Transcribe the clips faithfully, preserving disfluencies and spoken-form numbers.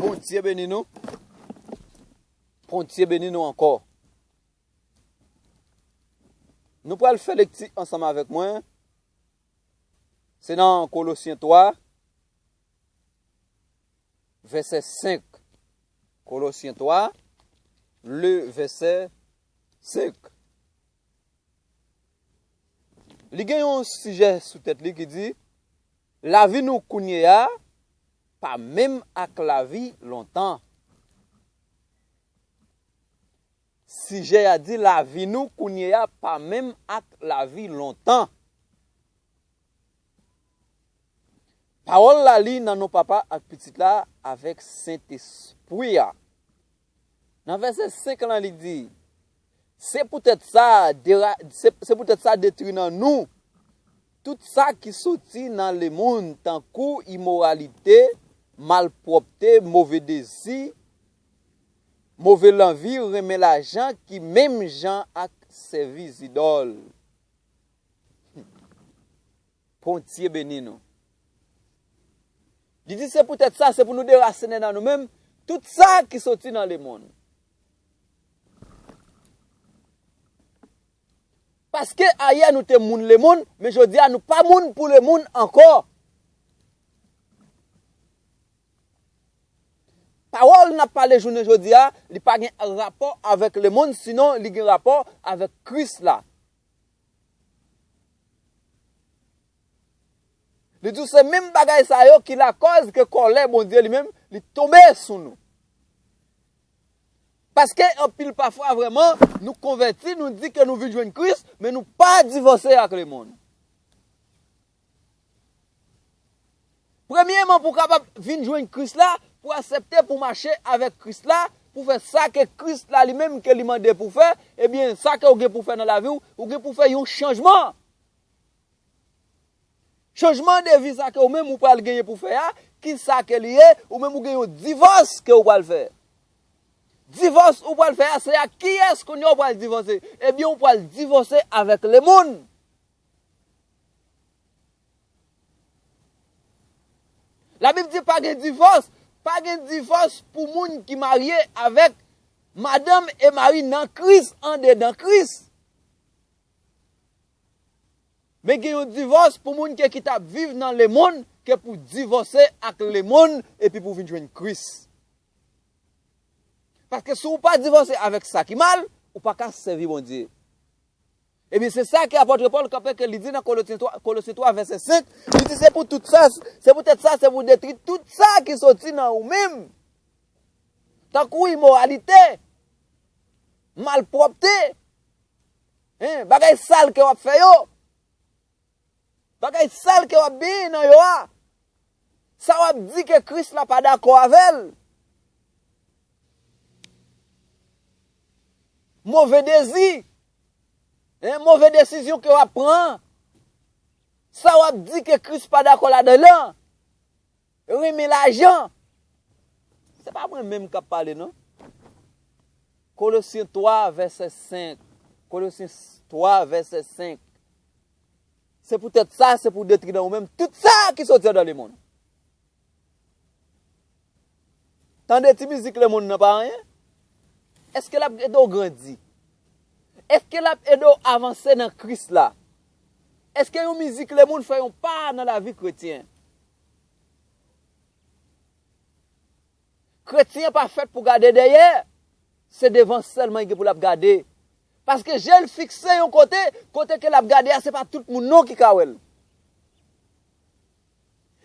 Bondye beni nou. Bondye beni nou ankò. Nou pral fè lekti ansanm avèk mwen. Se nan Kolosyen twa, vèsè senk. Kolosyen twa, le vèsè senk. Li gen yon sijè sou tèt li ki di, lavi nou kounye a pa menm ak lavi lontan. Sijè a di, lavi nou kounye a pa menm ak lavi lontan. Pawòl la li nan non Papa ak Pitit la avèk Sentespri a. Nan vèsè senk lan, li di, se poutèt sa, dera- se, se poutèt sa detwi nan nou tout sa ki soti nan lemonn, tankou imoralite, malpwòpte, move dezi, move lanvi, renmen lajan ki menm jan ak sèvi zidòl. Bondye beni nou. Li di se poutèt sa, se pou nou derasinen nan nou menm tout sa ki soti nan lemonn. Paske ayè nou te moun lemonn, men jodi a nou pa moun pou lemonn ankò. Pawòl n ap pale jounen jodi a, li pa gen rapò avèk lemonn, sinon li gen rapò avèk Kris la. Li di w se menm bagay sa yo ki lakòz ke kòlè Bondye li menm, li tonbe sou nou. Paske anpil pafwa vrèman, nou konvèti, nou di ke nou vin jwenn Kris, men nou pa divòse ak lemonn. Premyèman, pou w kapab vin jwenn Kris la, pou w aksepte pou w mache avèk Kris la, pou w fè sa ke Kris la li menm ke li mande pou w fè, ebyen, sa ke w gen pou w fè nan lavi w, ou gen pou w fè yon chanjman. Chanjman de vi sa ke ou menm ou pral genyen pou fè a, ki sa ke li ye, ou menm ou gen yon divòs ke ou pral fè. Divòs ou pral fè a, se ak kiyès kounye a ou pral divòse? Ebyen, ou pral divòse avèk lemonn. Labib di pa gen divòs, pa gen divòs pou moun ki marye avèk madanm e mari nan Kris, andedan Kris. Men gen yon divòs pou moun ke ki t ap viv nan lemonn, ke pou divòse ak lemonn epi pou vin jwenn Kris. Paske si w pa divòse avèk sa ki mal, ou pa ka sèvi Bondye. Ebyen, se sa ke apòt Pòl kanpe ke li di nan Kolosyen twa, Kolosyen twa, vèsè senk, li di se pou tout sa, se poutèt sa, se pou detwi tout sa ki soti nan ou menm. Tankou imoralite, malpwòpte, en, bagay sal ke w ap fè yo, bagay sal ke w ap benyen nan yo a, sa w ap di ke Kris la pa dakò avè l, move dezi, en, move desizyon ke w ap pran, sa w ap di ke Kris pa dakò ladan l lan. Renmen lajan. Se pa mwen menm k ap pale, non. Kolosyen twa, vèsè senk. Kolosyen twa, vèsè senk. Se poutèt sa, se pou detwi nan ou menm tout sa ki soti anndan lemonn. Tande ti mizik lemonn nan pa anyen? Èske l ap ede w grandi? Èske l ap ede w avanse nan Kris la? Èske yon mizik lemonn fè yon pa nan lavi kretyen? Kretyen pa fèt pou gade dèyè. Se devan sèlman li gen pou l ap gade. Paske je l fikse yon kote, kote ke l ap gade a, se pa tout moun non ki ka wè l.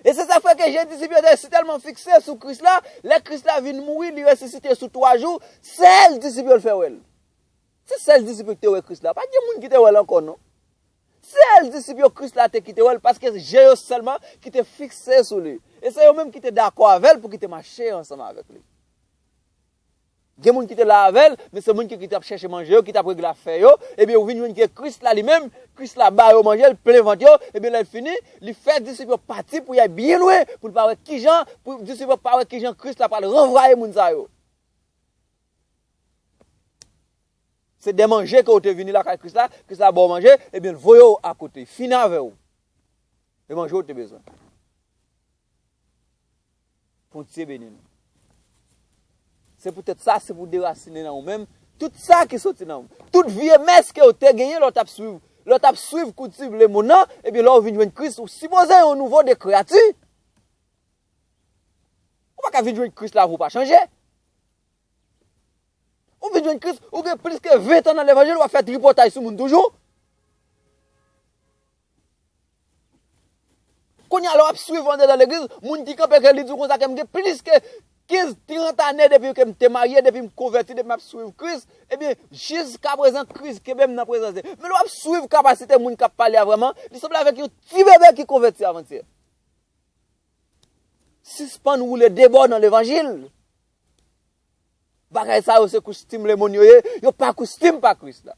E se sa k fè ke je disip yo te sitèlman fikse sou Kris la, lè Kris la vin mouri, li resisite sou twa jou, sèl disip yo l fè wè l. Se sèl disip yo ki te wè Kris la. Pa t gen moun ki te wè l ankò, non. Sèl disip yo Kris la te kite wè l, paske je yo sèlman ki te fikse sou li. E se yo menm ki te dakò avè l pou ki te mache ansanm avèk li. Gen moun ki te la avè l, men se moun ki, ki t ap chèche manje yo, ki t ap regle afè yo. Ebyen, ou vin jwenn ke Kris la li menm, Kris la ba yo manje, l plen vant yo. Ebyen, lè l fini, li fè disip yo pati pou y al byen lwen, pou l pa wè kijan, pou disip yo pa wè kijan Kris la pral ranvwaye moun sa yo. Se de manje ke w te vini lakay Kris la, Kris la ba w manje, ebyen, l voye w akote, fini avè w. E manje w te bezwen. Bondye beni nou. Se poutèt sa, se pou derasinen nan ou menm tout sa ki soti nan ou. Tout vye mès ke w te genyen lè w t ap swiv, lè w t ap swiv koutim lemonn nan, ebyen, lè w vin jwenn Kris, ou sipoze yon nouvo de kreyati. Ou pa ka vin jwenn Kris lavi w pa chanje. Ou vin jwenn Kris, ou gen plis ke ven tan nan levanjil, w ap fè tripotay sou moun toujou. Kounye a, lè w ap swiv andedan legliz, moun ki kanpe ke li di w konsa ke m gen plis ke kenz, trant ane depi ke m te marye, depi m konvèti, depi m ap swiv Kris, ebyen, jiskaprezan, Kris kenbe m nan prezans li. Men lè w ap swiv kapasite moun k ap pale a vrèman, li sanble avèk yon ti bebe ki konvèti avantyè. Sispann woule de bò nan levanjil. Bagay sa yo se koustim lemonn yo ye, yo pa koustim pa Kris la.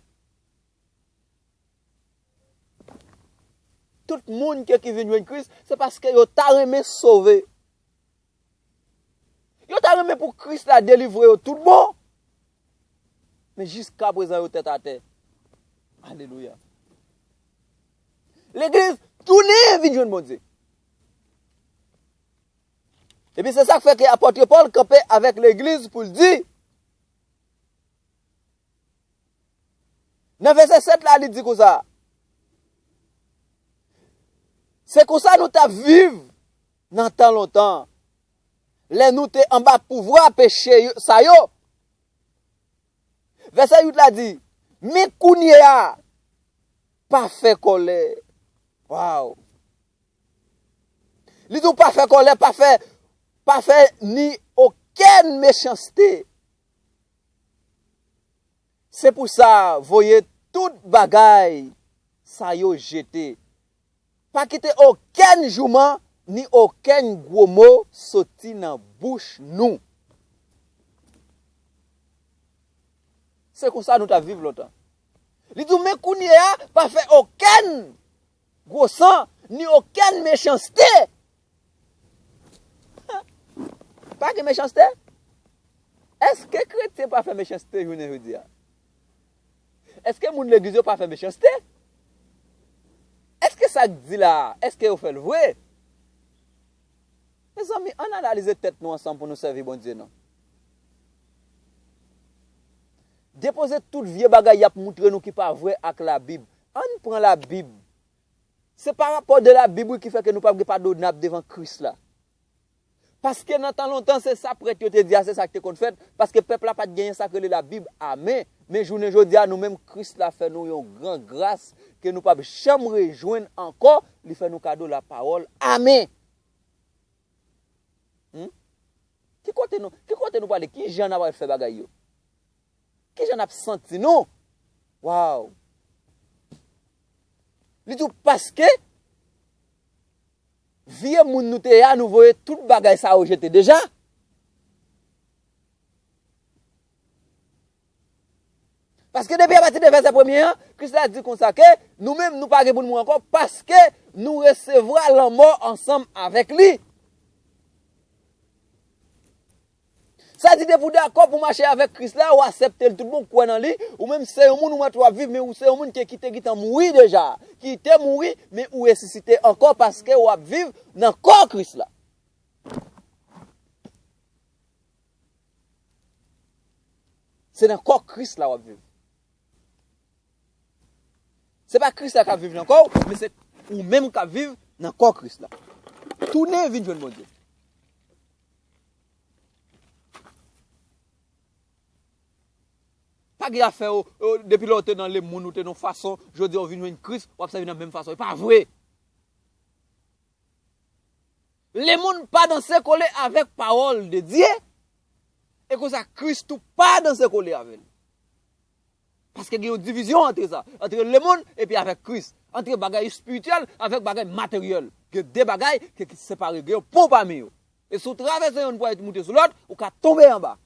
Tout moun ke ki vin jwenn Kris, se paske yo ta renmen sove. Yo ta renmen pou Kris la delivre yo tout bon. Men jiskaprezan yo tèt atè. Alelouya. Legliz tounen vin jwenn Bondye. Epi se sa k fè ke apòt Pòl kanpe avèk legliz pou l di, nan vèsè sèt la, li di konsa, se konsa nou t ap viv nan tan lontan, lè nou te anba pouvwa peche yo, sa yo. Vèsè uit la di, men kounye a, pa fè kòlè. Waw! Li di w pa fè kòlè, pa fè, pa fè ni okenn mechanste. Se pou sa, voye tout bagay sa yo jete. Pa kite okenn jouman ni okenn gwo mo soti nan bouch nou. Se konsa nou t ap viv lontan. Li di w, men kounye a, pa fè okenn gwo san, ni okenn mechanste. Pa gen mechanste? Èske kretyen pa fè mechanste jounen jodi a? Èske moun legliz yo pa fè mechanste? Èske sa k di la a, èske yo fè l vre? Mezanmi, ann analize tèt nou ansanm pou nou sèvi Bondye, non. Depoze tout vye bagay y ap moutre nou ki pa vre ak Labib. Ann pran Labib. Se pa rapò de Labib, wi, ki fè ke nou p ap gen padonab devan Kris la. Paske nan tan lontan, se sa prèt yo te di a, se sa k te konn fèt, paske pèp la pa t genyen sa k rele Labib a men. Men jounen jodi a, nou menm, Kris la fè nou yon gran gras ke nou p ap janm rejwenn ankò, li fè nou kado lapawòl a men. Hmm? Ki kote nou, ki kote nou prale? Ki jan n ap al fè bagay yo? Ki jan n ap santi nou? Waw! Li di w, paske vye moun nou te ye a, nou voye tout bagay sa yo jete deja. Paske depi apati de vèsè premye an, Kris la di konsa ke nou menm, nou pa gen pou n mouri ankò, paske nou resevwa lanmò ansanm avèk li. Sa di, depi w dakò pou w mache avèk Kris la, ou aksepte l tout bon, ou kwè nan li, ou menm se yon moun, ou mèt w ap viv, men ou se yon moun ki, ki te gentan mouri deja, ki te mouri, men ou resisite ankò paske w ap viv nan kò Kris la. Se nan kò Kris la w ap viv. Se pa Kris la k ap viv nan kò w, men se ou menm k ap viv nan kò Kris la. Tounen vin jwenn Bondye. Pa gen afè, o, o, depi lè w te nan lemonn, ou te nan fason, jodi a w vin jwenn Kris, w ap sèvi nan menm fason. E pa vre. Lemonn pa danse kole avèk pawòl de Dye. E konsa, Kris tou pa danse kole avè l. Paske gen yon divizyon antre sa, antre lemonn epi avèk Kris, antre bagay espirityèl avèk bagay materyèl. Gen de bagay ke ki separe, gen yon pon pami yo. E si w travèse yonn pou al moute sou lòt, ou ka tonbe anba.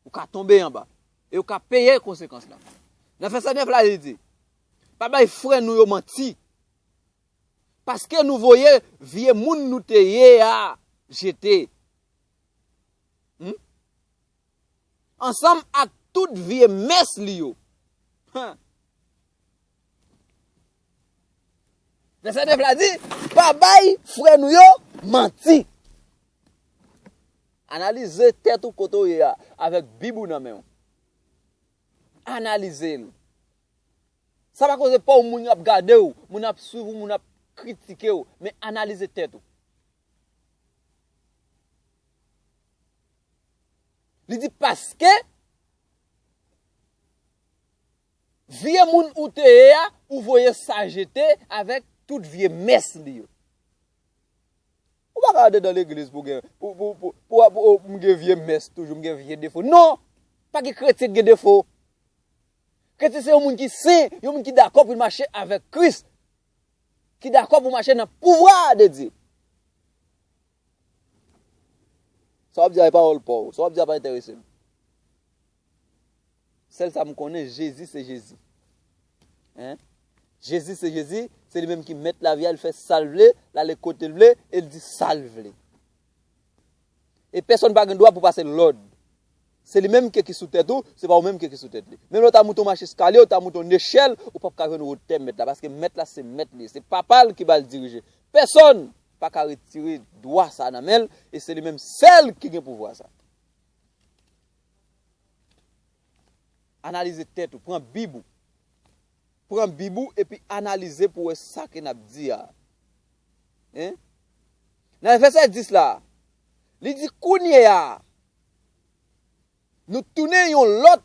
Ou ka tonbe anba. E ou ka peye konsekans la. Nan vèsè nèf la, li di, pa bay frè nou yo manti. Paske nou voye vye moun nou te ye a jete. Hmm? Ansanm ak tout vye mès li yo. Hen. Vèsè nèf la di, pa bay frè nou yo Manti. Analize tèt ou kote w ye a, avèk Bib ou nan men w. Analize l. Sa pa koze pa w, moun ap gade w, moun ap swiv ou, moun ap kritike w, men analize tèt ou. Li di, paske vye moun ou te ye a, ou voye sa jete avèk tout vye mès li yo. Ou pa ka andedan legliz pou gen, pou, pou, pou, pou, pou, pou m gen vye mès toujou, m gen vye defo. Non! Pa gen kretyen ki gen defo. Kretyen se yon moun ki sen, yon moun ki dakò pou l mache avèk Kris, ki dakò pou mache nan pouvwa de Dye. Sa w ap di a e pawòl pa w, sa w ap di a pa enterese m. Sèl sa m konnen, Jezi se Jezi. Hein? Jezi se Jezi, se li menm ki mèt lavi a, li fè sa l vle, l ale kote l vle, e l di sa l vle. E pèsonn pa gen dwa pou pase lòd. Se li menm ke ki sou tèt ou, se pa ou menm ke ki sou tèt li. Menm lè w ta moute yon mach eskalye, w ta moute yon nechèl, ou p ap ka jwenn wotè mèt la, paske mèt la se mèt li ye. Se papa l ki ba l dirije. Pèsonn pa ka retire dwa sa nan men l, e se li menm sèl ki gen pouvwa sa. Analize tèt ou, pran Bib ou. Pran Bib ou epi analize pou wè sa ke n ap di a. Hein? Nan vèsè dis la, li di, kounye a, nou tounen yon lòt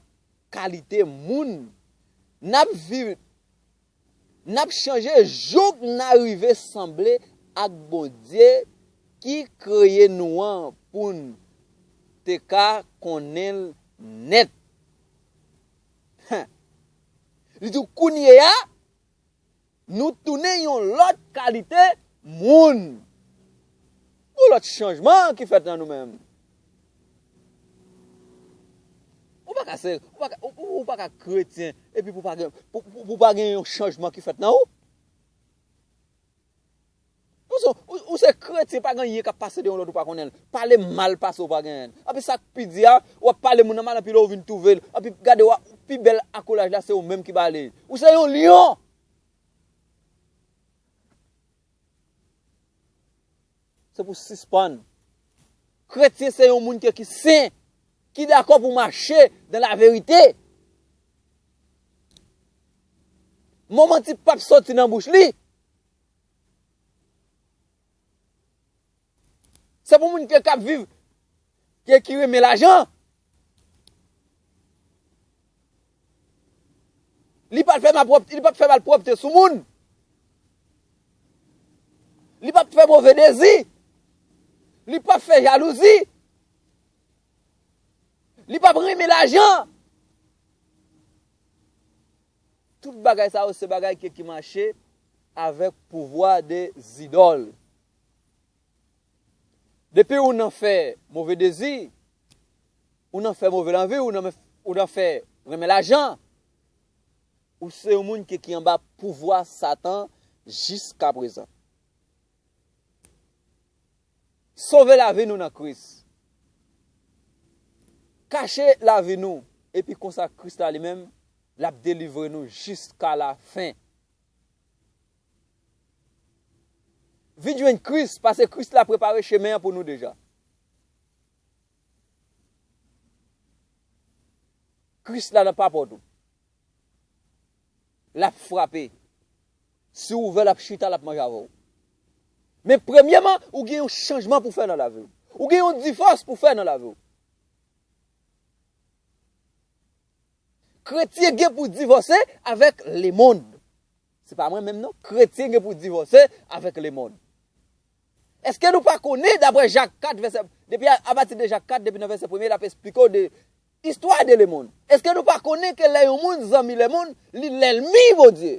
kalite moun. N ap viv, n ap chanje jouk n a rive sanble ak Bondye ki kreye nou an pou n te ka konnen l nèt. Hen. Li di w kounye a, nou tounen yon lòt kalite moun. Yon lòt chanjman ki fèt nan nou menm. Ou pa ka se, ou pa ka, ou, ou, ou pa ka kretyen, epi pou pa gen, pou, pou, pou pa gen yon chanjman ki fèt nan ou. Ou se, ou, ou se kretyen, pa gen anyen k ap pase de yon lòt ou pa konnen l. Pale mal pase ou pa genyen l. Epi sa k pi di a, w ap pale moun nan mal, epi lè ou vin twouve l, epi gade w a, pi bèl akolaj la, se ou menm ki ba li. Ou se yon lyon! Se pou sispann. Kretyen se yon moun ke ki sen, ki dakò pou mache dan laverite. Mo manti p ap soti nan bouch li. Se pou moun ke k ap viv, ke ki renmen lajan. Li p ap fè malpwòpte, li p ap fè malpwòpte sou moun. Li p ap fè move dezi. Li p ap fè jalouzi. Li p ap renmen lajan. Tout bagay sa yo se bagay ke ki mache avèk pouvwa de zidòl. Depi ou nan fè move dezi, ou nan fè move lanvi, ou nan, ou nan fè renmen lajan, ou se yon moun ki, ki anba pouvwa Satan jiskaprezan. Sove lavi nou nan Kris. Kache lavi nou, epi konsa Kris la li menm, l ap delivre nou jiska lafen. Vin jwenn Kris, paske Kris la prepare chemen an pou nou deja. Kris la nan papòt ou. L ap frape. Si w ouvè, l ap chita, l ap manje avè w. Men premyèman, ou gen yon chanjman pou fè nan lavi w. Ou gen yon divòs pou fè nan lavi w. Kretyen gen pou divòse avèk lemonn. Se pa mwen menm non. Kretyen gen pou divòse avèk lemonn. Èske nou pa konnen, daprè Jak kat, vèsè, depi a, apati de Jak kat, depi nan vèsè premye, l ap esplike w de istwa de lemonn. Èske nou pa konnen ke lè yon moun zanmi lemonn, li lènmi Bondye?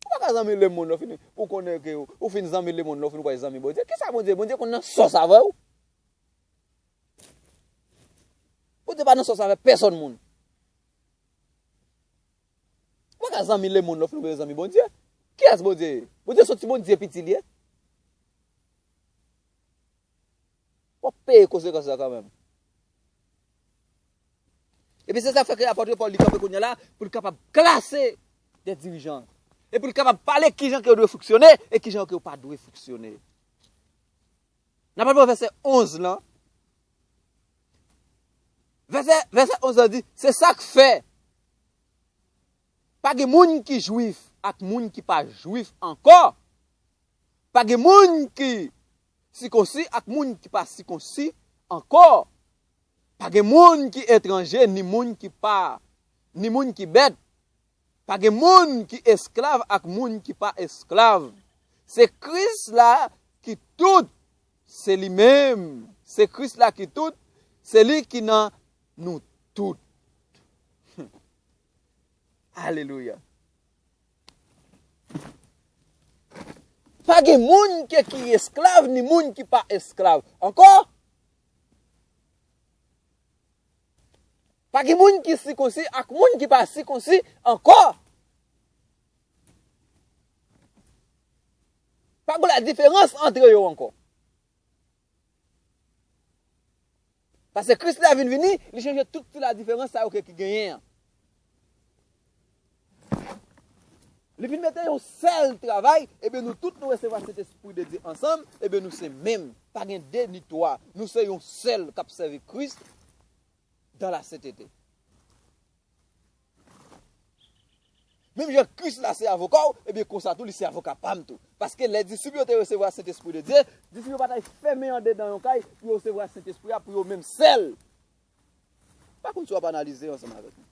Ou pa ka zanmi lemonn lè w fini, ou konnen ke ou, ou fin zanmi lemonn lè w fin pral zanmi Bondye. Kisa Bondye? Bondye konn nan sòs avè w? Bondye pa nan sòs avè pèsonn moun. Ou pa ka zanmi lemonn lè w fin vin zanmi Bondye. Kiyès Bondye ye? Bondye se yon ti Bondye piti li ye. W ap peye konsekans la kanmenm. Epi se sa k fè ke apòt Pòl li kanpe kounye a la pou l kapab klase de dirijan. Epi l kapab pale kijan ke yo dwe fonksyone e kijan ke yo pa dwe fonksyone. N ap al pran vèsè onz lan. Vèsè, vèsè onz lan di, se sa k fè, pa gen moun ki jwif ak moun ki pa jwif ankò. Pa gen moun ki sikonsi ak moun ki pa sikonsi ankò. Pa gen moun ki etranje, ni moun ki pa, ni moun ki bèt. Pa gen moun ki esklav ak moun ki pa esklav. Se Kris la ki tout, se li menm. Se Kris la ki tout, se li ki nan nou tout. Alelouya. Pa gen moun ke ki esklav, ni moun ki pa esklav. Ankò? Pa gen moun ki sikonsi ak moun ki pa sikonsi ankò. Pa gen ladiferans antre yo ankò. Paske Kris la vin vini, li chanje tout ti ladiferans sa yo ke ki genyen an. Li vin mete yon sèl travay, ebyen nou tout nou resevwa Sentespri de Dye ansanm, ebyen nou se menm. Pa gen de ni twa. Nou se yon sèl k ap sèvi Kris dans la sainteté. Menm jan Kris la se avoka w, ebyen konsa tou li se avoka pa m tou. Paske lè disip yo te resevwa Sentespri de Dye, disip yo pa t al fèmen andedan yon kay pou yo resevwa Sentespri a pou yo menm sèl. Pa konn si w ap analize ansanm avèk mwen.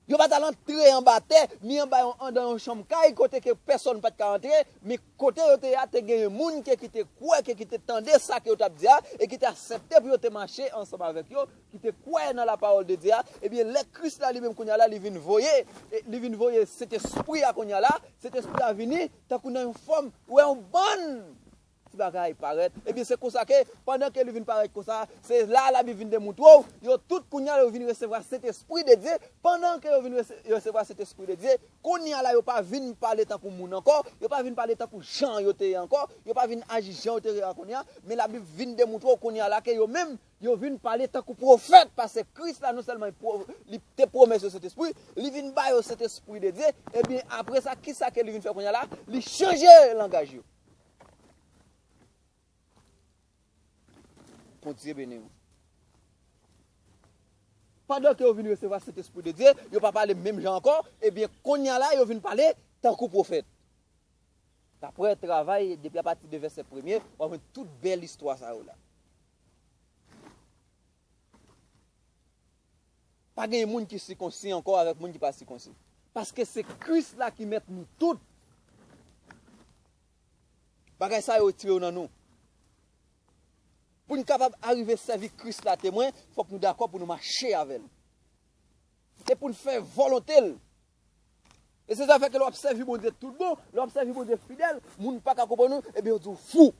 Yo pa t al antre anba tè, ni anba yon, andan yon chanm kay kote ke pèsòn pa t ka antre, men kote yo te ye a, te genyen moun ke ki te kwè, ke ki te tande sa ke yo t ap di a, e ki te aksepte pou yo te mache ansanm avèk yo, ki te kwè nan la parole de Dieu a, ebyen, lè Kris la li menm kounye a la, li vin voye, e li vin voye Sentespri a kounye a la, Sentespri a vini, tankou nan yon fòm, ou wè yon bann ti bagay parèt. Ebyen, se konsa ke, pandan ke li vin parèt konsa, se la Labib vin demontre w, yo tout kounye a yo vin resevwa Sentespri de Dye, pandan ke yo vin rese-, yo resevwa Sentespri de Dye, kounye a la yo pa vin pale tankou moun ankò, yo pa vin pale tankou jan yo te ye ankò, yo pa vin aji jan yo te ye a kounye a, men Labib vin demontre w kounye a la ke yo menm, yo vin pale tankou pwofèt, paske Kris la non sèlman li pwo-, li te pwomèt yo Sentespri, li vin ba yo Sentespri de Dye, ebyen, apre sa, kisa ke li vin fè kounye a la? Li chanje langaj yo. Bondye beni w. Pandan ke yo vin resevwa Sentespri de Dye, yo pa pale menm jan ankò, ebyen, kounye a la, yo vin pale tankou pwofèt. Daprè Travay, depi apati de vèsè premye, w ap jwenn tout bèl istwa sa yo la. Pa gen moun ki sikonsi ankò avèk moun ki pa sikonsi. Paske se Kris la ki mèt nou tout. Bagay sa yo retire yo nan nou. Pou n kapab arive sèvi Kris la temwen, fòk nou dakò pou nou mache avè l. E pou n fè volonte l. E se sa fè ke lè w ap sèvi Bondye tout bon, lè w ap sèvi Bondye fidèl, moun pa ka konprann ou, ebyen yo di w fou.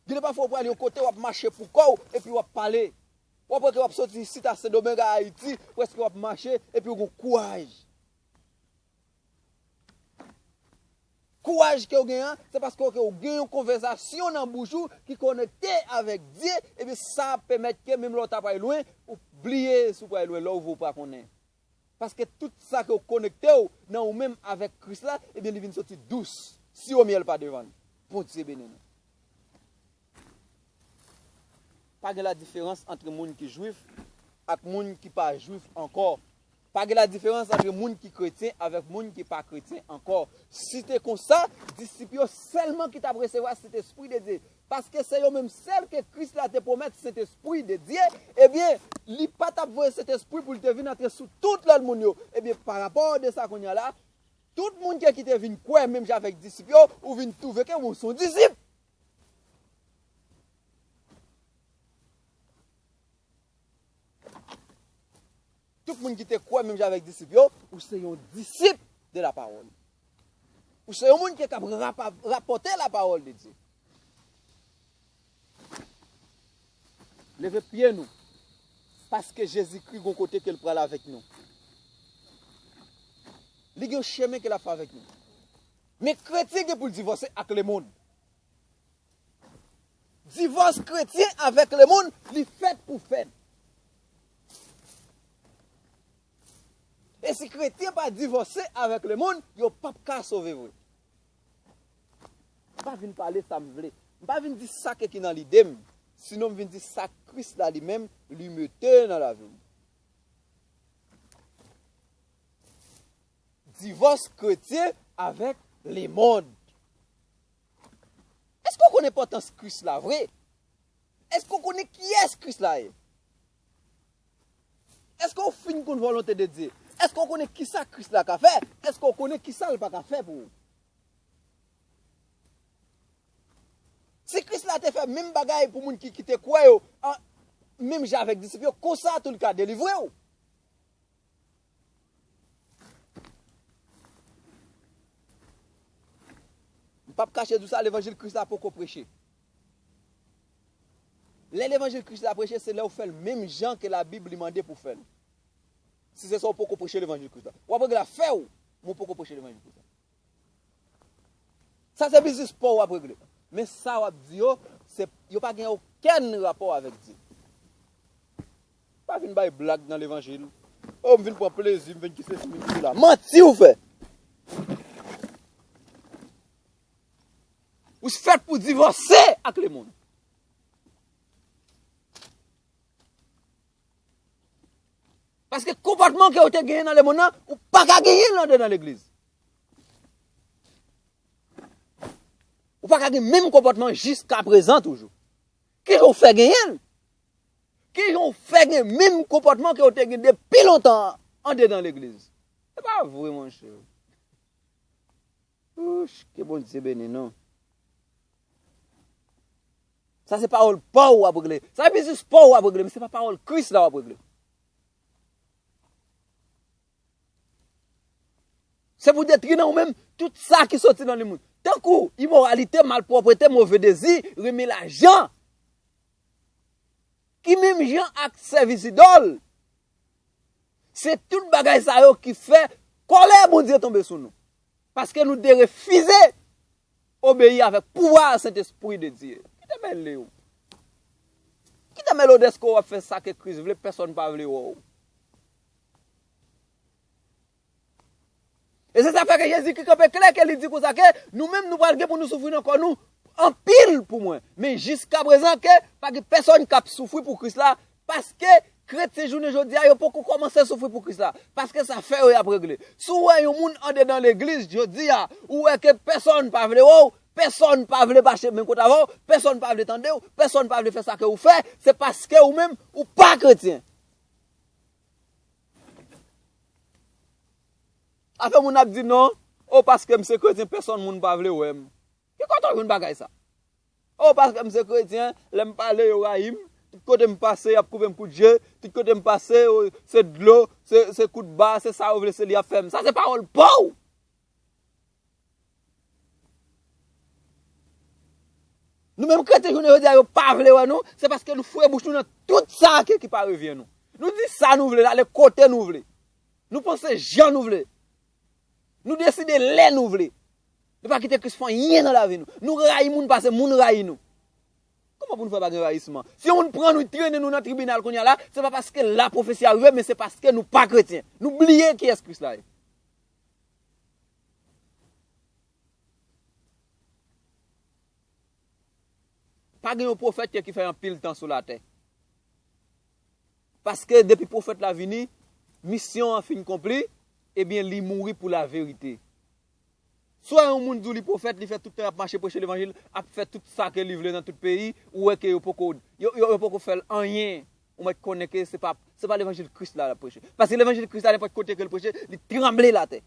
Gen de pafwa w pral yon kote, w ap mache pou kò w, epi w ap pale. W ap wè ke w ap soti isit a Sendomeng a Ayiti, prèske w ap mache, epi w gen kouraj. Kouraj ke w gen an, se paske ke w gen yon konvèsasyon nan bouch ou ki konekte avèk Dye, epi sa ap pèmèt ke menm lè w ta pral lwen, ou bliye si w pral lwen, lè w vre w pa konnen. Paske tout sa ke w konekte w nan ou menm avèk Kris la, ebyen li vin soti dous, siwo myèl pa devan l. Bondye beni nou. Pa gen ladiferans ant moun ki jwif ak moun ki pa jwif ankò. Pa gen ladiferans ant moun ki kretyen avèk moun ki pa kretyen ankò. Si te konsa, disip yo sèlman ki t ap resevwa Sentespri de Dye. Paske se yo menm sèl ke Kris la te pwomèt Sentespri de Dye, ebyen, li pa t ap voye Sentespri pou l te vin antre sou tout lòt moun yo. Ebyen, parapò de sa kounye a la, tout moun ke ki te vin kwè menm jan avèk disip yo, ou vin twouve ke ou se yon disip. Tout moun ki te kwè menm jan avèk disip yo, ou se yon disip de la parole. Ou se yon moun ki kab rapa-, rapòte la parole de Dieu. Leve pye nou. Paske Jezikri gon kote ke l pral avèk nou. Li gen yon chemen ke l ap fè avèk nou. Men kretyen gen pou l divòse ak lemonn. Divòs kretyen avèk lemonn, li fèt pou fèt. E si kretyen pa divòse avèk lemonn, yo p ap ka sove vre. M pa vin pale sa m vle. M pa vin di sa ke ki nan lide m. Sinon, m vin di sa Kris la li menm, li mete nan lavi m. Divòs kretyen avèk lemonn. Èske w konn enpòtans Kris la vre? Èske w konnen kiyès Kris la ye? Èske w fin konn volonte de Dye? Èske w konnen kisa Kris la ka fè? Èske w konnen kisa l pa ka fè pou ou? Si Kris la te fè menm bagay pou moun ki, ki te kwè yo, an, menm jan avèk disip yo, konsa tou li ka delivre w. M p ap kache di w sa, levanjil Kris la poko preche. Lè levanjil Kris la preche, se lè w fè l menm jan ke Labib li mande pou fè l. Si se sa w poko preche levanjil Kris la, w ap regle afè w, men w poko preche levanjil Kris la. Sa se biznis pa w w ap regle. Men sa w ap di yo, se, yo pa gen okenn rapò avèk Dye. Pa vin bay blag nan levanjil. Oh, m vin pran plezi, m vin ki sesi, m vin ki sela. Manti w fè. Ou fèt pou divòse ak lemonn. Paske konpòtman ke w te genyen nan lemonn nan, ou pa ka genyen l andedan legliz. Ou pa ka gen menm konpòtman jiskaprezan toujou. Kijan w fè genyen l? Kijan w fè gen menm konpòtman ke w te gen depi lontan an andedan legliz? Se pa vre, monchè. Ouch, ke Bondye beni nou. Sa se pawòl pa w w ap regle. Sa se biznis pa w w ap regle, men se pa pawòl Kris la w ap regle. Se pou detwi nan ou menm tout sa ki soti nan li moun. Tankou imoralite, malpwòpte, move dezi, renmen lajan. Ki menm jan ak sèvis idòl. Se tout bagay sa yo ki fè kòlè Bondye tonbe sou nou. Paske nou derefize obeyi avèk pouvwa Sentespri de Dye. Kite mele w. Kite mele w dèske w ap fè sa ke Kris vle, pèsonn pa vle wè w. E se sa fè ke Jezi ki kanpe klè, ke li di konsa ke nou menm nou pral gen pou nou soufri nan kò nou anpil pou mwen. Men jiskaprezan ke pa gen pèsonn k ap soufri pou Kris la, paske kretyen jounen jodi a, yo poko kòmanse soufri pou Kris la, paske sa fè yo y ap regle. Si w wè yon moun andedan legliz jodi a, ou wè ke pèsonn pa vle wè w, pèsonn pa vle mache menm kote avè w, pèsonn pa vle tande w, pèsonn pa vle fè sa ke ou fè, se paske ou menm, ou pa kretyen. Afè moun ap di non, o paske m se kretyen, pèsonn moun pa vle wè m. Ki kote w jwenn bagay sa? O paske m se kretyen, lè m pale yo rayi m, tout kote m pase y ap koupe m kout je, tout kote m pase o, se dlo, se, se kout ba, se sa yo vle, se li y ap fè m. Sa se pawòl pa w! Nou menm kretyen jounen jodi a yo pa vle wè nou, se paske nou foure bouch nou nan tout sa ke ki pa revyen nou. Nou di sa nou vle, n ale kote nou vle. Nou panse jan nou vle. Nou deside lè nou vle. Nou pa kite Kris fè anyen nan lavi nou. Nou rayi moun pase moun rayi nou. Kòman pou nou fè pa gen rayisman? Si yon moun pran nou, trennen nou nan tribinal kounye a la, se pa paske la pwofesi a rive, men se paske nou pa kretyen. Nou bliye kiyès Kris la ye. Pa gen yon pwofèt ki fè anpil tan sou latè. Paske depi pwofèt la vini, misyon an fin konpli, ebyen, li mouri pou laverite. Swa yon moun di w li pwofèt, li fè tout tan y ap mache preche levanjil, ap fè tout sa ke li vle nan tout peyi, ou wè ke yo poko, yo, yo, yo poko fè l anyen. Ou mèt konnen ke se pa, se pa levanjil Kris la l ap preche. Paske levanjil Kris la, nenpòt kote ke l preche, li tranble latè.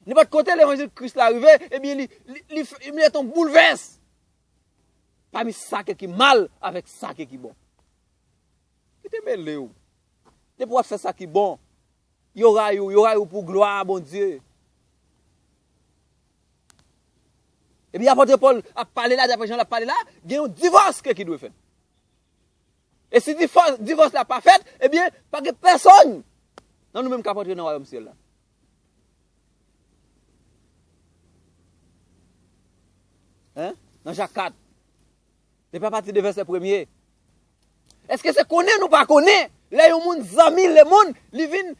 Nenpòt kote levanjil Kris la rive, ebyen, li, li, li, f- li mete yon boulvès pami sa ke ki mal avèk sa ke ki bon. Kite mele w. Depi w ap fè sa ki bon, yo rayi w, yo rayi w pou glwa a Bondye. Epi apòt Pòl ap pale la, daprè jan l ap pale la, gen yon divòs ke ki dwe fèt. E si divòs, divòs la pa fèt, ebyen, pa gen pèsonn nan nou menm k ap antre nan wayòm syèl la. Hein? Nan Jak kat. Depi apati de vèsè premye. Èske se konnen nou pa konnen? Lè yon moun zanmi lemonn, li vin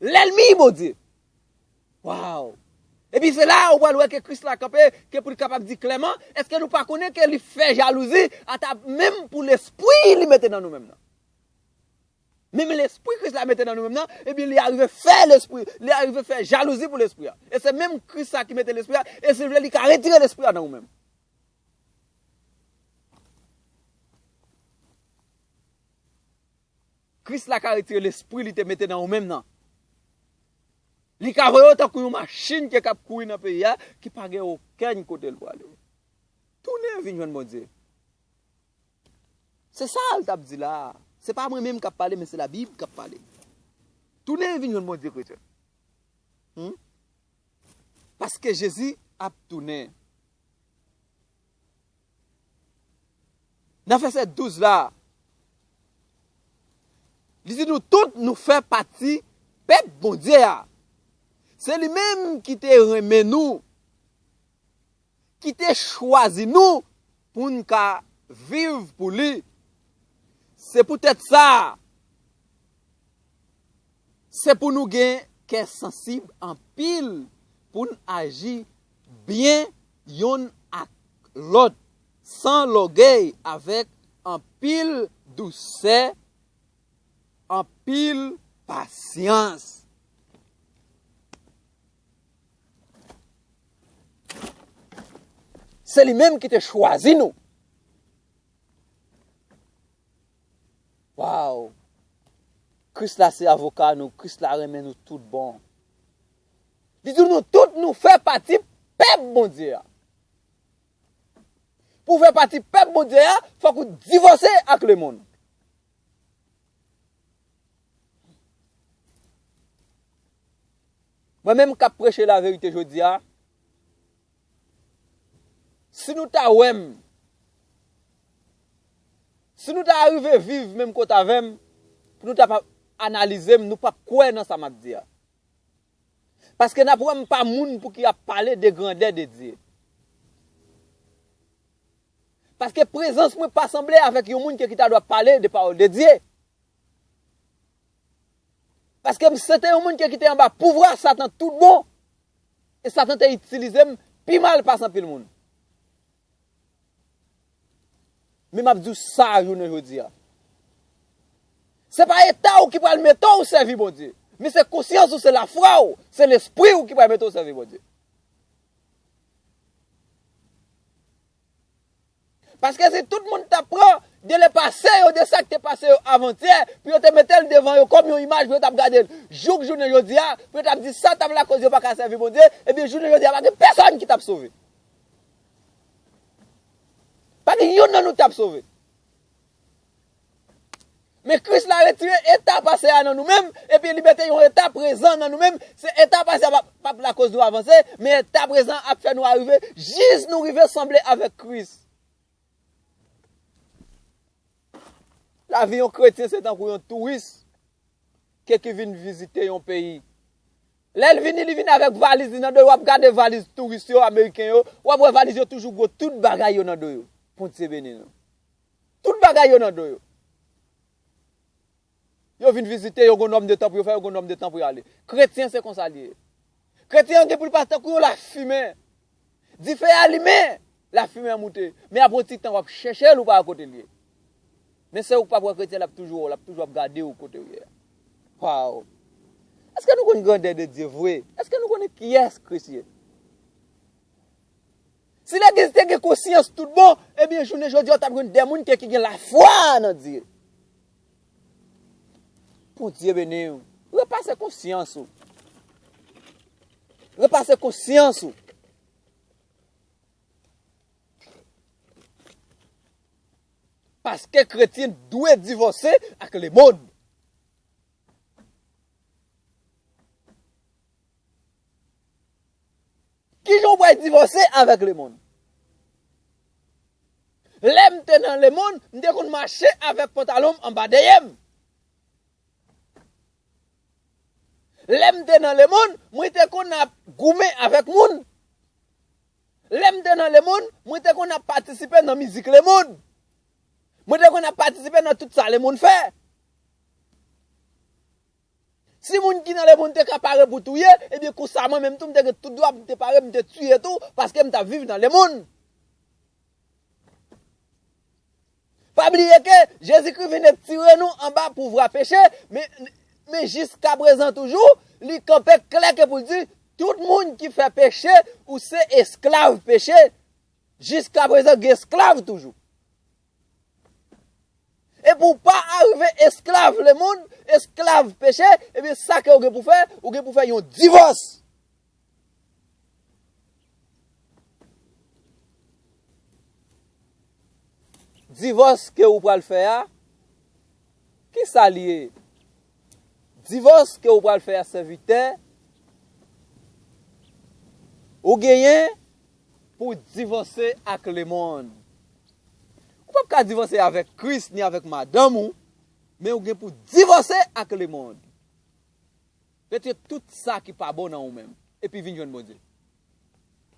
Lènmi Bondye. Waw! Epi se la ou pral wè ke Kris la kanpe, ke pou l kapab di klèman, èske nou pa konnen ke li fè jalouzi ata menm pou lespri li mete nan nou menm nan? Menm lespri Kris la mete nan nou menm nan, ebyen li arive fè lespri, li arive fè jalouzi pou lespri a. E se menm Kris sa ki mete lespri a, e si l vle li ka retire lespri a nan ou menm. Kris la ka retire lespri li te mete nan ou menm nan. Li ka voye w tankou yon machin ke k ap kouri nan peyi a, ki pa gen okenn kote l prale. Tounen vin jwenn Bondye. Se sa l t ap di la a. Se pa mwen menm k ap pale, men se Labib k ap pale. Tounen vin jwenn Bondye, kretyen. Hmm? Paske Jezi ap tounen. Nan vèsè douz la, li di nou tout nou fè pati pèp Bondye a. Se li menm ki te renmen nou, ki te chwazi nou pou n ka viv pou li. Se poutèt sa, se pou nou gen kè sansib anpil, pou n aji byen yonn ak lòt, san lògèy, avèk anpil dousè, anpil pasyans. Se li menm ki te chwazi nou. Waw! Kris la se avoka nou, Kris la renmen nou tout bon. Li di nou tout nou fè pati pèp Bondye a. Pou w fè pati pèp Bondye a, fòk ou divòse ak lemonn. Mwen menm k ap preche laverite jodi a, si nou ta wè m, si nou ta rive viv menm kote avè m, pou nou ta pa analize m, nou p ap kwè nan sa m ap di a. Paske n ap wè m pa moun pou ki ap pale de grandè de Dye. Paske prezans mwen pa sanble avèk yon moun ki, ki ta dwe ap pale de pawòl de Dye. Paske m se te yon moun ki, ki te anba pouvwa Satan tout bon. E Satan te itilize m pi mal pase anpil moun. Men m ap di w sa jounen jodi a. Se pa eta w ki pral mete w sèvi Bondye. Men se konsyans ou, se lafwa w, se lespri w ki pral mete w sèvi Bondye. Paske si tout moun ta pran de lepase yo, de sa k te pase yo avantyè, pou yo te mete l devan yo kòm yon imaj pou yo t ap gade l, jouk jounen jodi a, pou yo t ap di sa t ap lakòz yo pa ka sèvi Bondye, ebyen jounen jodi a pa gen pèsonn ki t ap sove. Pa gen youn nan nou t ap sove. Men Kris la retire eta pase a nan nou menm, epi li mete yon eta prezan nan nou menm. Se eta pase a p ap, p ap lakòz nou avanse, men eta prezan ap fè nou arive jis nou rive sanble avèk Kris. Lavi yon kretyen se tankou yon touris ke ki vin vizite yon peyi. Lè l vini, li vini avèk valiz li nan do l, w ap gade valiz touris yo, ameriken yo, w ap wè valiz yo toujou gwo, tout bagay yo nan do yo. Bondye beni nou. Tout bagay yo nan do yo. Yo vin vizite, yo gon nòm de tan pou yo fè, yo gon nòm de tan pou yo ale. Kretyen se konsa li ye. Kretyen an gen pou l pa tankou yon lafimen. Dife a limen, lafimen an moute. Men apre yon ti tan w ap chèche l, ou pa wè kote l ye. Men se ou k p ap wè kretyen, l ap toujou wè w, l ap toujou ap gade w kote w ye a. Waw! Èske nou konn grandè de Dye vre? Èske nou konnen kiyès Kris ye? Si legliz te gen konsyans tout bon, ebyen jounen jodi a w t ap jwenn de moun ke ki gen lafwa nan Dye. Bondye beni w. Repase konsyans ou. Repase konsyans ou. Paske kretyen dwe divòse ak lemonn. Kijan w pral divòse avèk lemonn? Lè m te nan lemonn, m te konn mache avèk pantalon m anba dèyè m. Lè m te nan lemonn, mwen te konn ap goumen avèk moun. Lè m te nan lemonn, mwen te konn ap patisipe nan mizik lemonn. Mwen te konn ap patisipe nan tout sa lemonn fè. Si moun ki nan lemonn te ka pare pou touye, ebyen konsa mwen menm tou m te gen tout dwa pou m te pare, pou m te tiye tou, paske m t ap viv nan lemonn. Pa bliye ke Jezikri vin etire nou anba pouvwa peche, men, men jiskaprezan toujou, li kanpe klè ke pou l di, tout moun ki fè peche, ou se esklav peche. Jiskaprezan, gen esklav toujou. E pou w pa arive esklav lemonn, esklav peche, ebyen sa ke w gen pou fè, ou gen pou fè yon divòs. Divòs ke ou pral fè a, ki sa li ye? Divòs ke ou pral fè a, sèvitè, ou genyen pou divòse ak lemonn. Ou p ap ka divòse avèk Kris ni avèk madanm ou, men ou gen pou divòse ak lemonn. Retire tout sa ki pa bon nan ou menm, epi vin jwenn Bondye.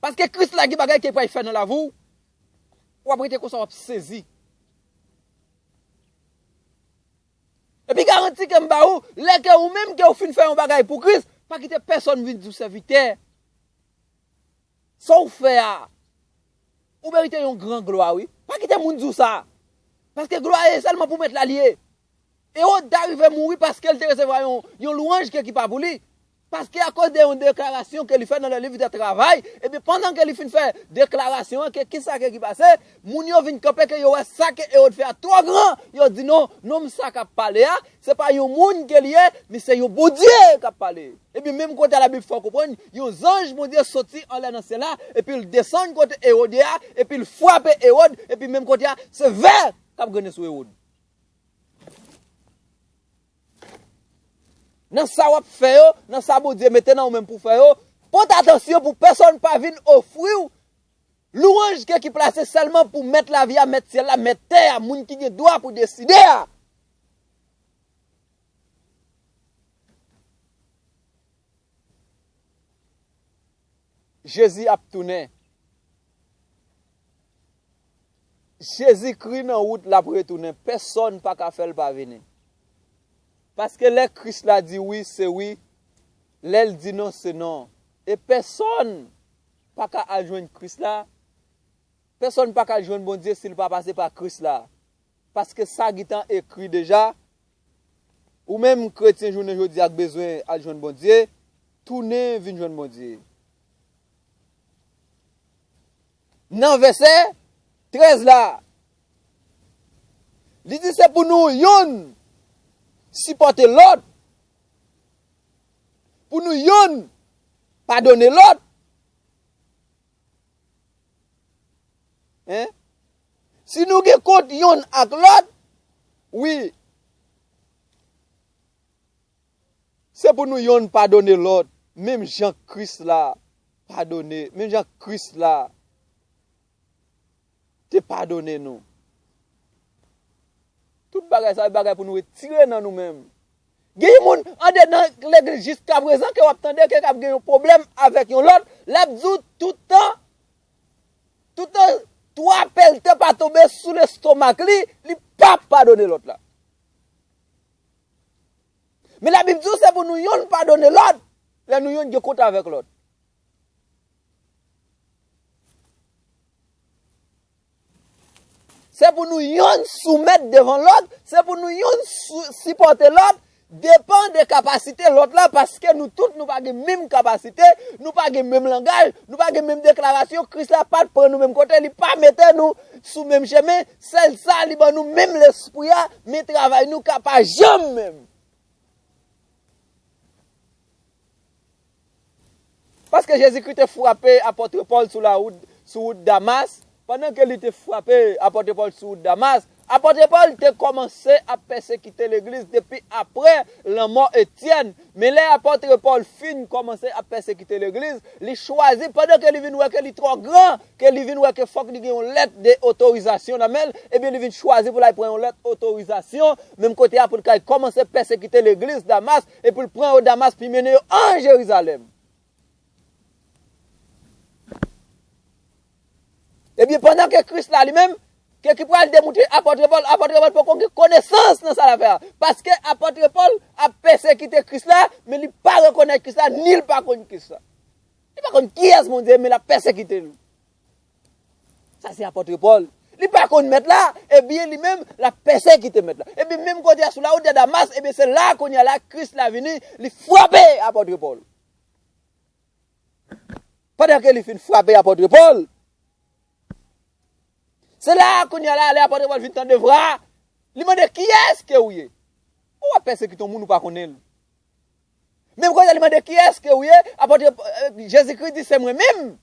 Paske Kris la gen bagay ke l pral fè nan lavi w, w ap rete konsa, w ap sezi. Epi garanti ke m ba ou, lè ke ou menm ke ou fin fè yon bagay pou Kris, pa kite pèsonn vin di w sèvitè. Sa w fè a, ou merite yon gran glwa, wi. Pa kite moun di w sa. Paske glwa a se sèlman pou Mèt la li ye. Ewòd t arive mouri paske l te resevwa yon, yon lwanj ke ki pa pou li. Paske akoz de yon deklarasyon ke li fè nan le livre des Travail, ebyen, pandan ke li fin fè deklarasyon an, ke kisa ke ki pase, moun yo vin kanpe ke yo wè sa ke Ewòd fè a twò gran. Yo di, "Non, nonm sa k ap pale a, se pa yon moun ke li ye, men se yon Bondye k ap pale." Ebyen, menm kote a, Labib fè w konprann, yon zanj Bondye soti anlè nan syèl la, epi l desann kote Ewòd ye a, epi l frape Ewòd, epi menm kote a, se vè k ap grennen sou Ewòd. Nan sa w ap fè yo, nan sa Bondye mete nan ou menm pou fè yo, pote atansyon pou pèsonn pa vin ofri w lwanj ke ki plase sèlman pou Mèt lavi a, Mèt syèl la, Mèt tè a, moun ki gen dwa pou deside a. Jezi ap tounen. Jezikri nan wout l ap retounen. Pèsonn pa ka fè l pa vini. Paske lè Kris la di wi, se wi. Lè l di non, se non. E pèsonn pa ka al jwenn Kris la. Pèsonn pa ka jwenn Bondye si l pa pase pa Kris la. Paske sa gentan ekri deja. Ou menm kretyen jounen jodi a k bezwen al jwenn Bondye, tounen vin jwenn Bondye. Nan vèsè trèz la, li di se pou nou yonn sipòte lòt, pou nou yonn padone lòt. Hein? Si nou gen kont yonn ak lòt, wi. Se pou nou yonn padone lòt, menm jan Kris la padone, menm jan Kris la te padone nou. Tout bagay sa, se bagay pou nou retire nan nou menm. Gen moun andedan legliz jiskaprezan ke w ap tande ke k ap gen yon pwoblèm avèk yon lòt, l ap di w tout tan, tout tan twa pelte pa tonbe sou lestomak li, li p ap padone lòt la. Men Labib di w se pou nou yonn padone lòt, lè nou yonn gen kont avèk lòt. Se pou nou yonn soumèt devan lòt, se pou nou yonn sou, sipòte lòt, depan de kapasite lòt la, paske nou tout nou pa gen menm kapasite, nou pa gen menm langaj, nou pa gen menm deklarasyon. Kris la pa t pran nou menm kote, li pa mete nou sou menm chemen, sèl sa li ban nou menm lespri a, men travay nou ka pa janm menm. Paske Jezikri te frape apot Pòl sou lawout, sou wout Damas, pandan ke li te frape apot Pòl sou wout Damas, apot Pòl te kòmanse ap pèsekite legliz depi apre lanmò Etyèn. Men lè apot Pòl fin kòmanse ap pèsekite legliz, li chwazi, pandan ke li vin wè ke li twò gran, ke li vin wè ke fòk li gen yon lèt de otorizasyon nan men l, ebyen li vin chwazi pou l al pran yon lèt otorizasyon, menm kote a pou l kay kòmanse pèsekite legliz Damas, e pou l pran yo Damas, pi mennen yo an Jerizalèm. Ebyen, pandan ke Kris la li menm, Ke ki pral demoutre apòt Pòl, apòt Pòl poko gen konesans nan sa l ap fè a. Paske apòt Pòl ap pèsekite Kris la, men li pa rekonèt Kris la, ni l pa konn Kris la. Li pa konn kiyès Bondye, men l ap pèsekite l. Sa se apòt Pòl. Li pa konn mèt la, ebyen li menm, l ap pèsekite mèt la. Ebyen menm kote a sou la wout de Damas, ebyen se la kounye a la Kris la vini, li frape apòt Pòl. Pandan ke li fin frape apòt Pòl, se la a kounye a la, lè apòt Pòl vin tande vwa, li mande, "Kiyès ke ou ye?" Ou ap pèsekite yon moun ou pa konnen l. Menm kounye a li mande, "Kiyès ke ou ye?" Apòt, eh, Jezikri di, "Se mwen menm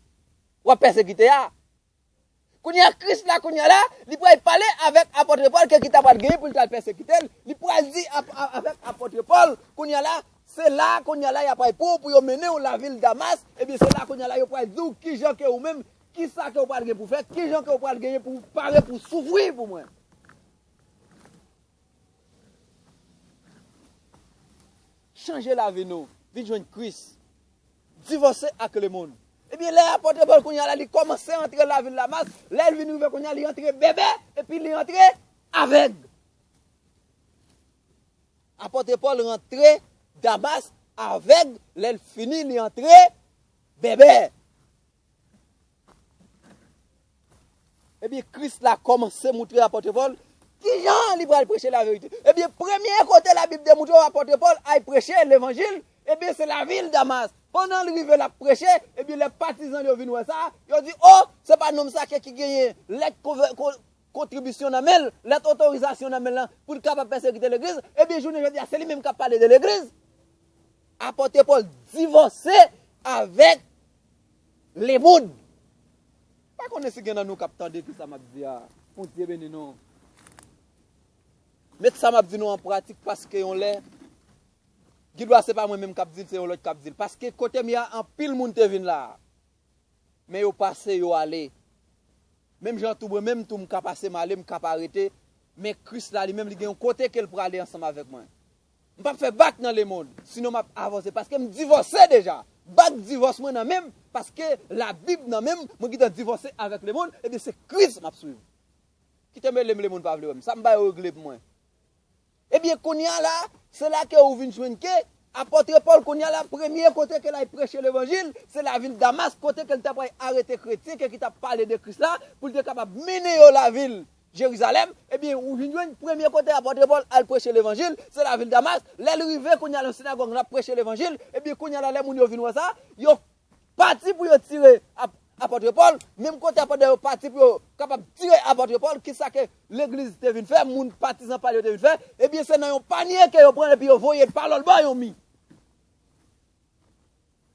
w ap pèsekite a." Kounye a Kris la, kounye a la, li pral pale avèk apòt Pòl ke ki ta pral genyen pou l t al pèsekite l. Li pral di ap- a- avèk apòt Pòl, kounye a la, se la, kounye a la, y ap pral pran w pou yo mennen w lavil Damas. Ebyen, se la, kounye a la, yo pral di w kijan ke ou menm, kisa ke w pral gen pou fè, kijan ke w pral genyen pou w pare pou w soufri pou mwen. Chanje lavi nou, vin jwenn Kris. Divòse ak lemonn. Ebyen, lè apòt Pòl kounye a la, li kòmanse antre lavil Damas, lè l vin rive kounye a, li antre bèbè, epi li antre avèg. Apòt Pòl rantre Damas avèg, lè l fini, li antre bèbè. Ebyen, Kris la kòmanse moutre apòt Pòl kijan li pral preche laverite. Ebyen, premye kote Labib demoutre w apòt Pòl al preche levanjil, ebyen, se lavil Damas. Pandan l rive l ap preche, ebyen, lè patizan l yo vin wè sa, yo di, "O, se pa nonm sa ke ki genyen lèt konvè- kon- kontribisyon nan men l, lèt otorizasyon nan men l lan, pou l kapab pèsekite legliz, ebyen, jounen jodi a, se li menm k ap pale de legliz." Apòt Pòl divòse avèk lemonn. Pa konnen si gen nan nou k ap tande ki sa m ap di a. Bondye beni nou. Met sa m ap di nou an pratik, paske yon lè, gen dwa se pa mwen menm k ap di l, se yon lòt k ap di l. Paske kote m ye a, anpil moun te vin la a. Men yo pase, yo ale. Menm jan tou mwen menm tou m ka pase, m ale, m ka pa rete. Men Kris la li menm, li gen yon kote ke l prale ansanm avèk mwen. M p ap fè bak nan lemonn, sinon m ap avanse, paske m divòse deja. Bak divòs mwen nan men m, paske Labib nan men m, mwen gentan divòse avèk lemonn, ebyen se Kris m ap swiv. Kite m rele m, lemonn pa vle wè m. Sa m ba yo regle pou mwen. Ebyen, kounye a la, se la ke ou vin jwenn ke apòt Pòl, kounye a la, premye kote ke l al preche levanjil, se lavil Damas, kote ke l ta pral arete kretyen ke ki t ap pale de Kris la, pou l te kapab mennen yo lavil Jerizalèm. Ebyen, ou vin jwenn premye kote apòt Pòl al preche levanjil, se lavil Damas. Lè l rive, kounye a, nan sinagòg, l ap preche levanjil. Ebyen, kounye a la, lè moun yo vin wè sa, yo pati pou yo tire ap- apòt Pòl. Menm kote apòt yo pati pou yo kapab tire apòt Pòl, kisa ke legliz te vin fè, moun patizan pa l yo te vin fè? Ebyen, se nan yon panye ke yo pran l epi yo voye l pa lòt bò yon mi.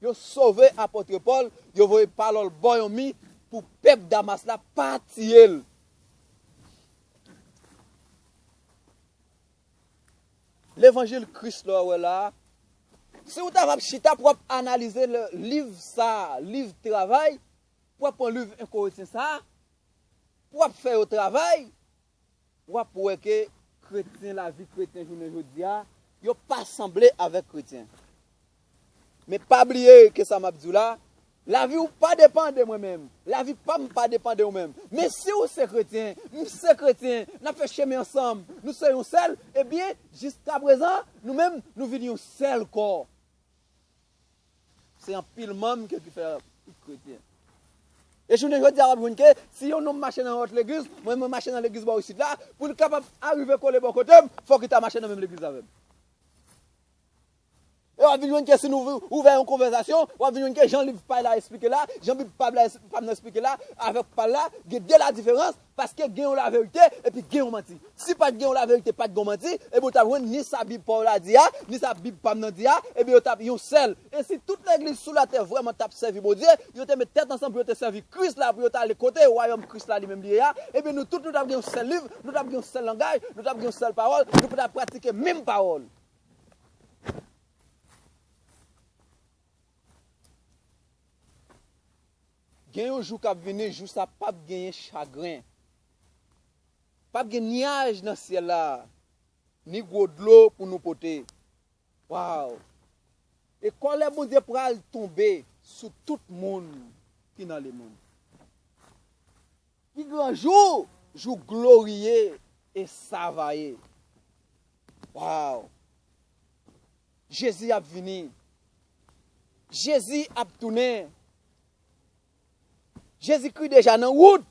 Yo sove apòt Pòl, yo voye pa lòt bò yon mi pou pèp Damas la pa tiye l. Levanjil Kris la w wè la a, si w ta va ap chita pou w ap analize le- liv sa a, liv Travay, pou w ap pran liv en Korentyen sa a, pou w ap fè yo travay, w ap wè ke kretyen, lavi kretyen jounen jodi a, yo pa sanble avèk kretyen. Men pa bliye ke sa m ap di w la, lavi w pa depann de mwen menm. Lavi pa m pa depann de ou menm. Men si w se kretyen, m se kretyen, n ap fè chemen ansanm, nou se yon sèl, ebyen, jiskaprezan, nou menm, nou vin yon sèl kò. Se anpil manm ke ki fè tout kretyen. E jounen jodi a, w ap jwenn ke si yon nonm mache nan yon lòt legliz, mwen, mwen mache nan legliz bò isit la, pou l kapab arive kole bò kote m, fòk li ta mache nan menm legliz avè m. E w ap vin jwenn ke si nou ouvè yon konvèsasyon, w ap vin jwenn ke jan liv pa l la esplike la, jan Bib pa l la es- pa m nan esplike la, avèk pa l la, gen de la diferans, paske gen yon laverite, epi gen yon manti. Si pa t gen yon laverite, pa t gen yon manti, ebyen w t ap jwenn ni sa Bib pa w la di a, ni sa Bib pa m nan di a, ebyen yo t ap yon sèl. E si tout legliz sou latè vrèman t ap sèvi Bondye, yo te met tèt ansanm pou yo te sèvi Kris la, pou yo t ale kote wayòm Kris la li menm li ye a, ebyen nou tout nou t ap gen yon sèl liv, nou t ap gen yon sèl langaj, nou t ap gen yon sèl pawòl, nou pou t ap pratike menm pawòl. Gen yon jou k ap vini, jou sa p ap genyen chagren. P ap gen nyaj nan syèl la, ni gwo dlo pou nou pote. Waw! E kòlè Bondye pral tonbe sou tout moun ki nan lemonn. Pi gran jou Jou gloriye e savaye. Waw! Jezi ap vini. Jezi ap tounen. Jezikri deja nan wout.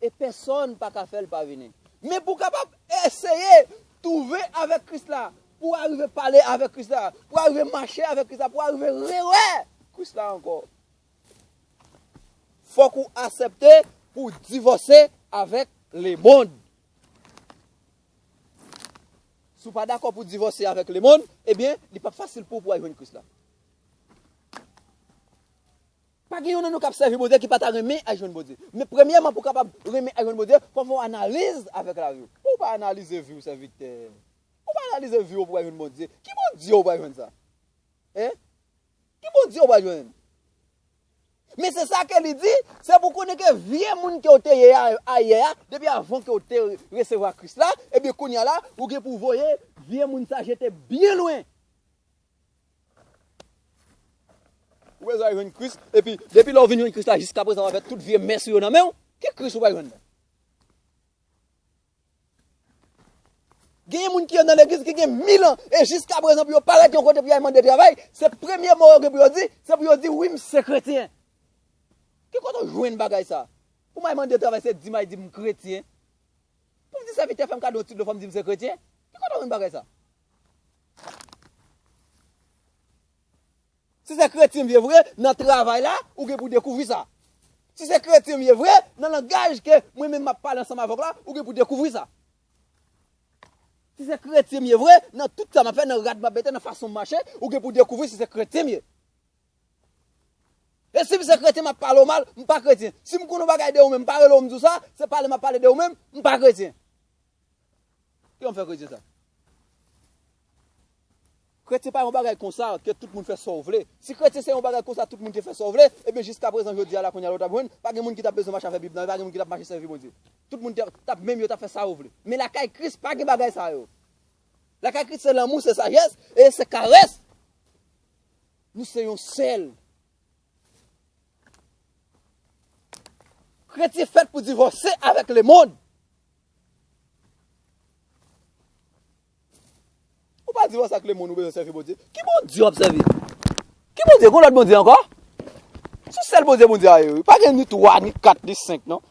E pèsonn pa ka fè l pa vini. Men pou w kapab eseye twouve avèk Kris la, pou w arive pale avèk Kris la, pou w arive mache avèk Kris la, pou w arive rewè Kris la ankò, fòk ou aksepte pou w divòse avèk lemonn. Si w pa dakò pou w divòse avèk lemonn, ebyen, li p ap fasil pou w pou w al jwenn Kris la. Pa gen youn nan nou k ap sèvi Bondye ki pa ta renmen al jwenn Bondye. Men premyèman, pou w kapab renmen al jwenn Bondye, fò w fè yon analiz avèk lavi w. Ou pa analize vi w, sèvitè. Ou pa analize vi w pou w al jwenn Bondye. Ki Bondye w pral jwenn sa? Hein? Ki Bondye w pral jwenn? Men se sa ke li di, se pou konnen ke vye moun ke w te ye a, ayè a, depi avan ke w te resevwa Kris la, ebyen kounye a la, ou gen pou voye vye moun sa jete byen lwen. Ou bezwen al jwenn Kris, epi depi lè w vin jwenn Kris la, jiska prezan w avèk tout vye mès ou yo nan men w, ki Kris ou pral jwenn nan? Genyen moun ki nan legliz ki gen mil an, e jiska prezan pou yo parèt yon kote pou y al mande travay, se premye mo yo gen pou yo di, se pou yo di, "Wi, m se kretyen." Ki kote w jwenn bagay sa? Pou m al mande travay, se di m al di m kretyen. Pou m di sèvitè fè m kado yon tit dlo, fò m di m se kretyen. Ki kote w jwenn bagay sa? Si se kretyen m ye vre, nan travay la, ou gen pou dekouvri sa. Si se kretyen m ye vre, nan langaj ke mwen menm m ap pale ansanm avè w la, ou gen pou dekouvri sa. Si se kretyen m ye vre, nan tout sa m ap fè, nan rad m ap mete, nan fason m mache, ou gen pou dekouvri si se kretyen m ye. E si m se kretyen, m ap pale w mal, m pa kretyen. Si m konn yon bagay de ou menm, m pa rele w, m di w sa, se pale m ap pale de ou menm, m pa kretyen. Kijan m fè kretyen sa? Kretyen pa yon bagay konsa ke tout moun fè sa w vle. Si kretyen se yon bagay konsa tout moun te fè sa w vle, ebyen jiska prezan jodi a la kounye a la w t ap jwenn, pa gen moun ki t ap bezwen mache avèk Bib nan, pa gen moun ki t ap mache sèvi Bondye. Tout moun te, t ap menm yo t ap fè sa yo vle. Men lakay Kris pa gen bagay sa yo. Lakay Kris se lanmou, se sajès, e se karès. Nou se yon sèl. Kretyen fèt pou divòse avèk lemonn. Ou pa divòse ak lemonn, ou bezwen sèvi Bondye. Ki Bondye w ap sèvi? Ki Bondye? Gon lòt Bondye ankò? Se yon sèl Bondye, Bondye a ye, wi. Pa gen ni twa, ni kat, ni senk, non.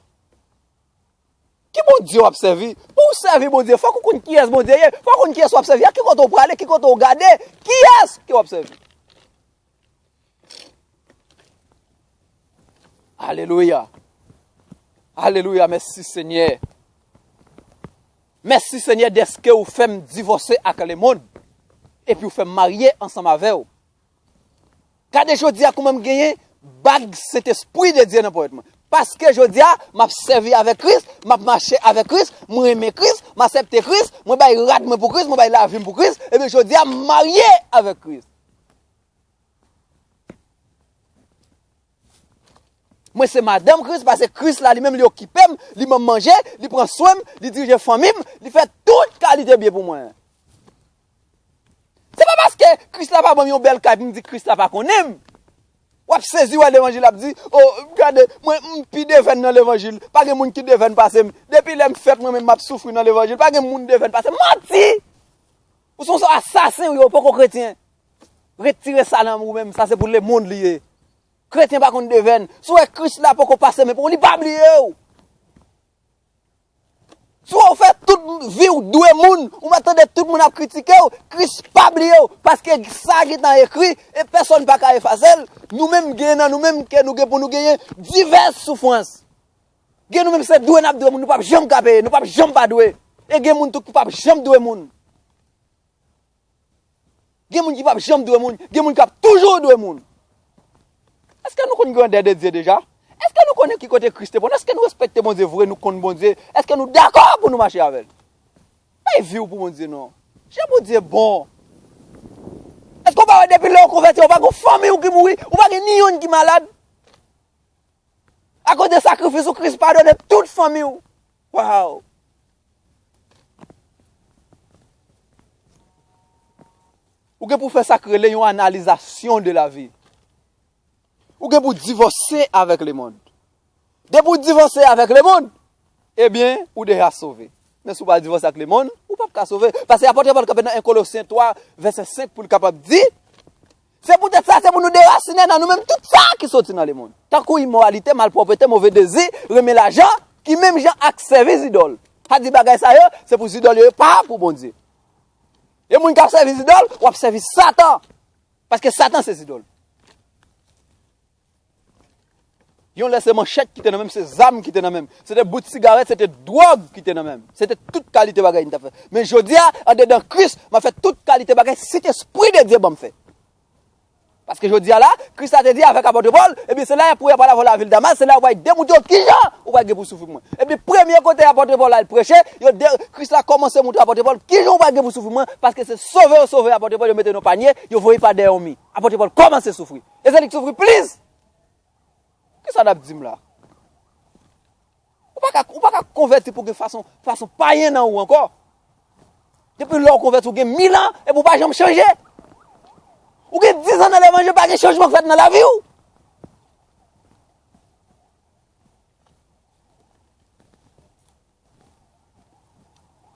Ki Bondye w ap sèvi? Pou w sèvi Bondye, fòk ou konn kiyès Bondye ye. Fòk ou konn kiyès w ap sèvi. A ki kote w prale, ki kote w gade, kiyès ke w ap sèvi? Alelouya. Alelouya, mèsi Senyè. Mèsi Senyè dèske ou fè m divòse ak lemonn. Epi ou fè m marye ansanm avè w. Gade jodi a kòman m genyen bag Sentespri de Dye nan ponyèt mwen. Paske jodi a, m ap sèvi avèk Kris, m ap mache avèk Kris, mwen renmen Kris, m aksepte Kris, mwen bay rad mwen pou Kris, mwen bay lavi m pou Kris, ebyen jodi a, m marye avèk Kris. Mwen se madanm Kris, paske Kris la li menm li okipe m, li ban m manje, li pran swen m, li dirije fanmi m, li fè tout kalite byen pou mwen. Se pa paske Kris la pa ban m yon bèl kay pou m di Kris la pa konnen m. W ap sezi wè levanjil ap di, "O, gade, mwen, m pi devèn nan levanjil. Pa gen moun ki devèn pase m. Depi lè m fèt, mwen menm m ap soufri nan levanjil. Pa gen moun devèn pase m." Manti! Ou se yon asasen, wi, ou poko kretyen. Retire sa nan ou menm, sa se pou lemonn li ye. Kretyen pa konn devèn. Si w wè Kris la poko pase men pou ou, li pa bliye w. Si w fè tout vi w dwe moun, ou mèt tande tout moun ap kritike w, Kris pa bliye w, paske sa gentan ekri, e pèsonn pa ka efase l. Nou menm gen nan nou menm ke nou gen pou nou genyen divès soufrans. Gen nou menm se dwe n ap dwe moun, nou p ap janm ka peye, nou p ap janm pa dwe. E gen moun tou ki p ap janm dwe moun. Gen moun ki p ap janm dwe moun, gen moun k ap toujou dwe moun. Èske nou konn grandè de Dye deja? Èske nou konnen ki kote Kris te pran? Èske nou respekte Bondye vre, nou konn Bondye? Èske nou dakò pou nou mache avè l? Bay vi w pou Bondye non. Jan Bondye bon. Èske w pa wè depi lè w konvèti, w pa gen fanmi w ki mouri, ou pa gen ni youn ki malad? Akoz de sakrifis ou, Kris padone tout fanmi w. Waw! Ou gen pou fè sa k rele yon analizasyon de lavi. Ou gen pou divòse avèk lemonn. Depi w divòse avèk lemonn, ebyen, ou deja sove. Men si w pa divòse ak lemonn, ou p ap ka sove. Paske apòt Pòl kanpe nan en Kolosyen twa, vèsè senk, pou l kapab di, se poutèt sa, se pou nou derasinen nan nou menm tout sa ki soti nan lemonn. Tankou imoralite, malpwòpte, move dezi, renmen lajan, ki menm jan ak sèvi zidòl. Sa di bagay sa yo, se pou zidòl yo, yo pa pou Bondye. E moun k ap sèvi zidòl, w ap sèvi Satan. Paske Satan se zidòl. Yon lè se manchèt ki te nan men m, se zam ki te nan men m. Se te bout sigarèt, se te dwòg ki te nan men m. Se te tout kalite bagay m t ap fè. Men jodi a, andedan Kris, m ap fè tout kalite bagay Sentespri de Dye ban m fè. Paske jodi a la, Kris la te di avèk apòt Pòl, ebyen se la pou y ap al avè w lavil Damas, se la ou pral demontre yo kijan ou pral gen pou soufri pou mwen. Ebyen premye kote apòt Pòl al preche, yo de, Kris la kòmanse montre apòt Pòl kijan ou pral gen pou soufri pou mwen, paske se sove yo sove apòt Pòl, yo mete nan panye, yo voye pa dèyè yon mi. Apòt Pòl kòmanse soufri. E se li k soufri plis. Kisa n ap di m la? Ou pa ka, ou pa ka konvèti pou gen fason, fason payen nan ou ankò. Depi lè w konvèti, ou gen mil an, epi ou pa janm chanje. Ou gen diz an nan levanjil, pa gen chanjman k fèt nan lavi w.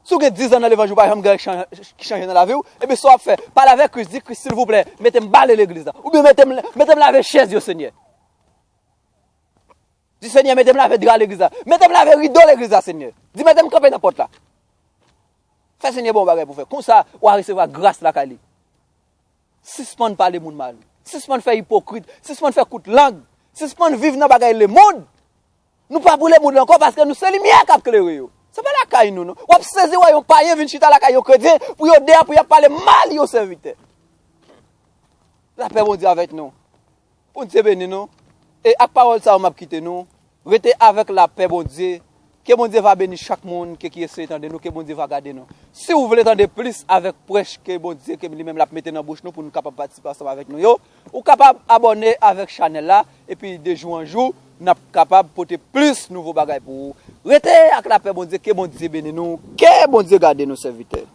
Si w gen diz an nan levanjil, ou pa janm gen chan-, ki chanje nan lavi w, ebyen sa w ap fè, pale avèk Kris, di Kris, silvouplè, mete m bale legliz la. Oubyen mete m, mete m lave chèz yo, Senyè. Di, Senyè, mete m lave dra legliz la. Mete m lave rido legliz la, Senyè. Di, mete m kanpe nan pòt la. Fè Senyè ba w bagay pou fè. Konsa, w a resevwa gras lakay li. Sispann pale moun mal. Sispann fè ipokrit. Sispann fè kout lang. Sispann viv nan bagay lemonn. Nou pa pou lemonn ankò paske nou se limyè k ap klere yo. Se pa lakay nou, non. W ap sezi wè yon payen vin chita lakay yon kretyen pou yo de a pou y ap pale mal yon sèvitè. Lapè Bondye avèk nou. Bondye beni nou. E ak pawòl sa yo m ap kite nou. Rete avèk lapè Bondye. Ke Bondye va beni chak moun ke ki eseye tande nou, ke Bondye va gade nou. Si w vle tande plis avèk prèch ke Bondye, ke li menm l ap mete nan bouch nou pou nou kapab patisipe ansanm avèk nou yo, ou kapab abòne avèk chanèl la, epi de jou an jou, n ap kapab pote plis nouvo bagay pou ou. Rete ak lapè Bondye, ke Bondye beni nou, ke Bondye gade nou sèvitè.